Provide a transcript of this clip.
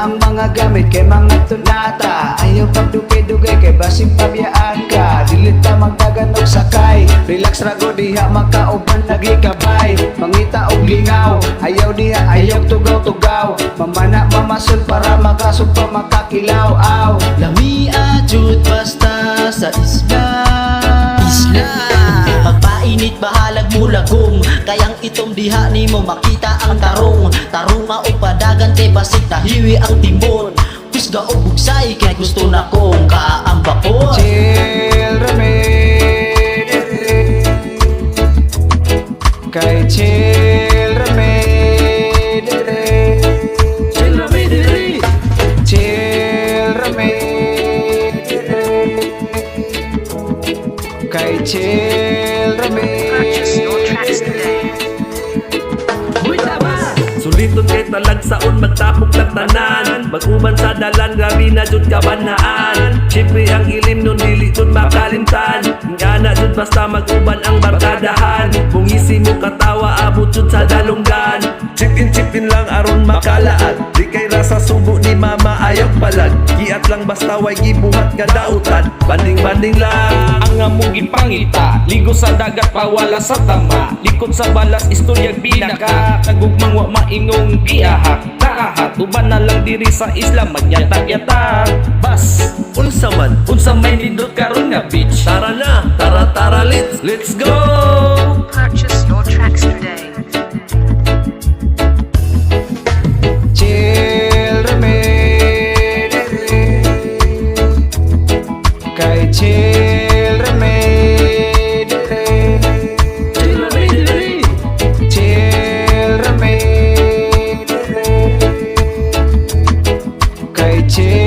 na ang mga gamit kay mga tunata. Ayaw pagdugay-dugay kay basig pabiyaan ka. Dili ta magdagan og sakay. Relax ra go diha, makauban lagi kabay. Mangita og lingaw, ayaw diha, ayaw tugaw-tugaw. Mamana mamasol para makasugpa, makakilaw aw. Lamia jud basta sa isla. Isla. Magpainit, bahalag mo lagom. Kayang itom diha nimo makita ang tarong. Tarunga o padagan kay basig tahiwi ang timon. Kusga o bugsay kay gusto na kong kaambakon. Chill ra mi diri. Kay chill ra mi diri. Chill ra mi diri. Chill ra mi diri. Kay chill ra mi. Purchase your tracks today. Uy, tama. Suliton kay talagsaon, magtapok ng tanan. Mag-uban sa dalan, grabe na jud kabanhaan. Siyempre ang ilim nun, dili jud makalimtan. Ingana jud basta mag-uban ang barkadahan. Bungisi mo katawa, abot jud sa dalunggan. Chip in lang aron makalaad. Di kay rasa subo ni mama, ayaw palag. Giat lang basta way gibuhat nga dautan. Banding-banding lang. Ang among gipangita, ligo sa dagat, pawala sa tama. Likod sa balas, istoryag binaka. Kagugmang wa maingong giahak. Naahat, uban na lang diri sa isla. Magyatak-yatak. Bas, Unsa man, unsa may nindot karon nga beach? Tara na, tara tara, let's go! Purchase your tracks today. Chill ra mi diri. Kay chill ra mi diri. Chill ra mi diri. Chill ra mi diri. Kay chill